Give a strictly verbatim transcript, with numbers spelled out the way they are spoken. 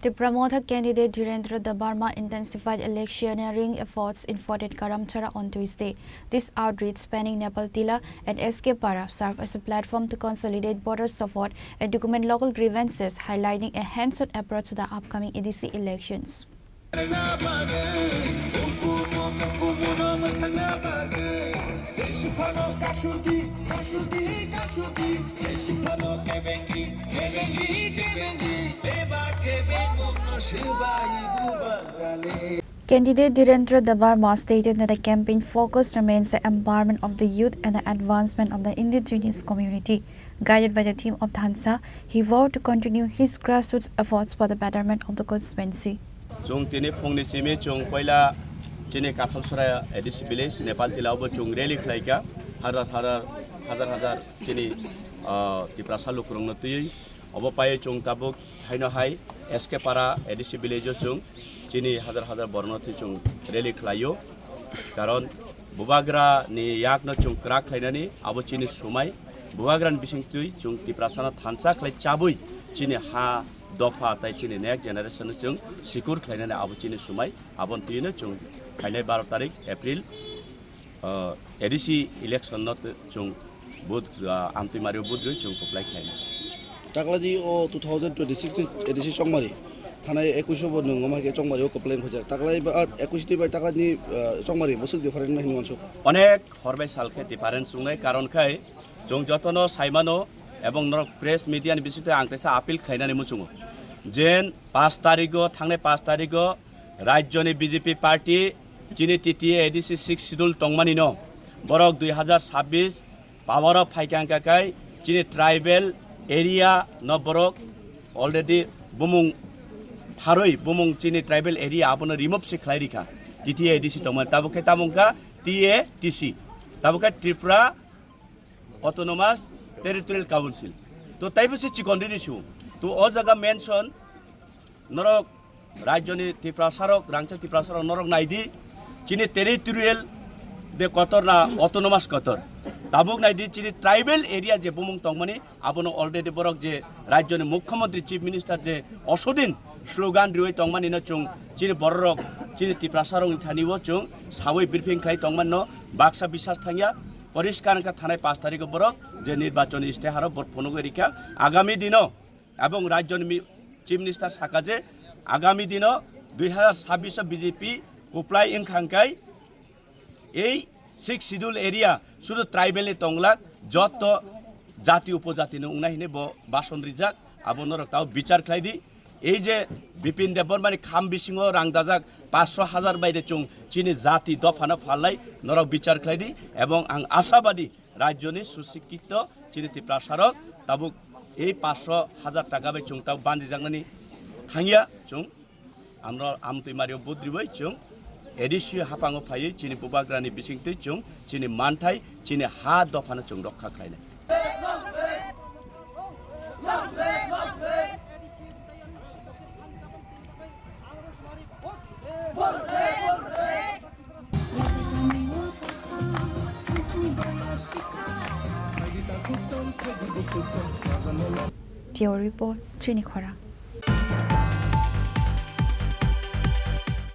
Tipra Motha candidate Dhirendra Debbarma intensified electioneering efforts in Fortin Karamchara on Tuesday. This outreach spanning Nepal Tila and S K Para served as a platform to consolidate voter support and document local grievances, highlighting a hands-on approach to the upcoming A D C elections. Candidate Dhirendra Debbarma stated that the campaign focus remains the empowerment of the youth and the advancement of the indigenous community. Guided by the theme of Thansa, he vowed to continue his grassroots efforts for the betterment of the constituency. Chwng tini phungni simi chwng poila chini Kathalsora A D C village, Nepal Tila obo chwng rally khlaikha, hajar hajar, hajar hajar chini, ah, Tiprasa lukurokno twiwi. Obo paiwi chwng tabuk haino hai S K Para A D C village o chwng chini hajar hajar borokno twi chwng rally khlaio. Karon Bubagra ni yakno chwng kwrak khlainani abo chini sumai. Bubagra ni bisingtwi chwng Tiprasano thansa khlai chabwi chini ha dopha tai chini next generation no chwng secure khlainani abo chini sumai. Aboni twino chwng phainai baro tarik April, ah, A D C election no tw-, chwng vote, ah, amtwi mario vote rwi chwng kwplai khlainai. Takladi o two thousand twenty-six ni A D C chongmari. Thanai ekush bo nwng omo hai khe chongmari o kwplai wngkha jak. Taklai ba, ah, ekush ni bai taklai ni, ah, chongmari bwswk different hinwi uansuk. Onek hor bai sal khe difference wngnai, karon khai chwng jotono saimano ebong norok press media ni bisingtwi ang kaisa appeal khlainani muchungo. Jen paanch tarigo, thangnai paanch tarigo rajyoni B J P party chini T T A A D C sixth schedule tongmani no borok dui hajar sabbish power o phaikha wngkha khai chini tribal area no borok already bumung pharwi bumung chini tribal area abono remove se khlai rikha T T A A D C tongmani tabuk khe tamo wngkha T A T C tabuk khe Tripura Autonomous Territorial Council. To taibo se chikon rini su. To o jaga mention norok rajyoni Tiprasarok, rangchak Tiprasarok norok naidi. Chini territorial de kotor na autonomous kotor. Tabuk naidi chini tribal area je bumung tongmani abono already borok je rajyoni mukhyamantri chief minister je osodin slogan riwi tongmani no chwng chini bororok chini Tiprasarokni thani o chwng sawi briefing khai tongmani no baksa bisas thangya. Poriskar wngkha thanai paanch tarikh o borok je nirbachon isteharo borok phunugwi rikha agami dino, ebong rajyoni mi-, chief minister saka je agami dino dui hajar sabbish o B J P kwplai wngkha hwnkhe ei sixth schedule area sudu tribal ni tonglak joto jati upojati no wngnai hinwi bo bason rijak, abo norok tao bichar khlai di. Ei je Bipin Debbarma ni kham bisingo rang dajak paanch sho hajar bai de chwng chini jati dopha no phalnai norok bichar khlai di, ebong ang ashabadi rajyoni susikkito chini Tiprasarok tabuk ei paanch sho hajar taka bai chwng tao bandijaknani thangya chwng. Amro amtwi mario budribai chwng A D C haphango phaiwi chini bubagrani bisingtwi chwng chini manthai chini ha dophano chwng rokha khlainai. Bureau Report, Chini Khorang.